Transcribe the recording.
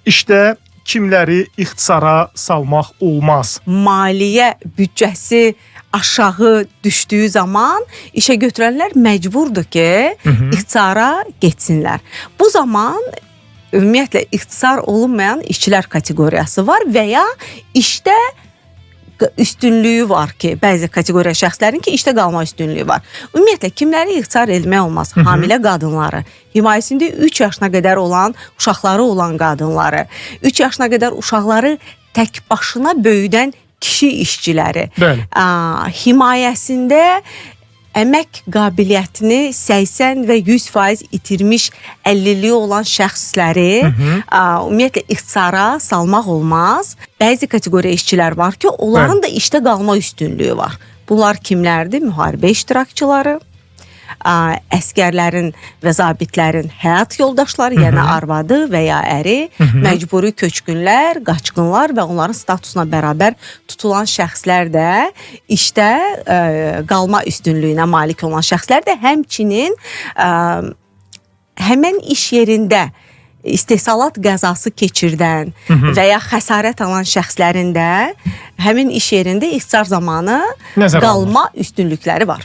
İşdə kimləri ixtisara salmaq olmaz? Maliyyə büdcəsi aşağı düşdüyü zaman işə götürənlər məcburdur ki, ixtisara getsinlər. Bu zaman ümumiyyətlə ixtisar olunmayan işçilər kateqoriyası var və ya işdə üstünlüyü var ki, bəzi kateqoriya şəxslərin ki, işdə qalma üstünlüyü var. Ümumiyyətlə kimləri ixtisar etmək olmaz? Hamilə qadınları, himayəsində 3 yaşına qədər olan uşaqları olan qadınları, 3 yaşına qədər uşaqları tək başına böyüdən kişi işçiləri, Bəli. Himayəsində əmək qabiliyyətini 80 və 100% itirmiş əlilliyi olan şəxsləri ümumiyyətlə ixtisara salmaq olmaz. Bəzi kateqoriya işçilər var ki, onların da işdə qalma üstünlüyü var. Bunlar kimlərdir? Müharibə iştirakçıları, əsgərlərin və zabitlərin həyat yoldaşları, yəni arvadı və ya əri, məcburi köçkünlər, qaçqınlar və onların statusuna bərabər tutulan şəxslər də işdə qalma üstünlüyünə malik olan şəxslər də həmçinin həmən iş yerində istehsalat qəzası keçirdən və ya xəsarət alan şəxslərin də həmin iş yerində ixtisar zamanı Nəzərə qalma üstünlükləri var.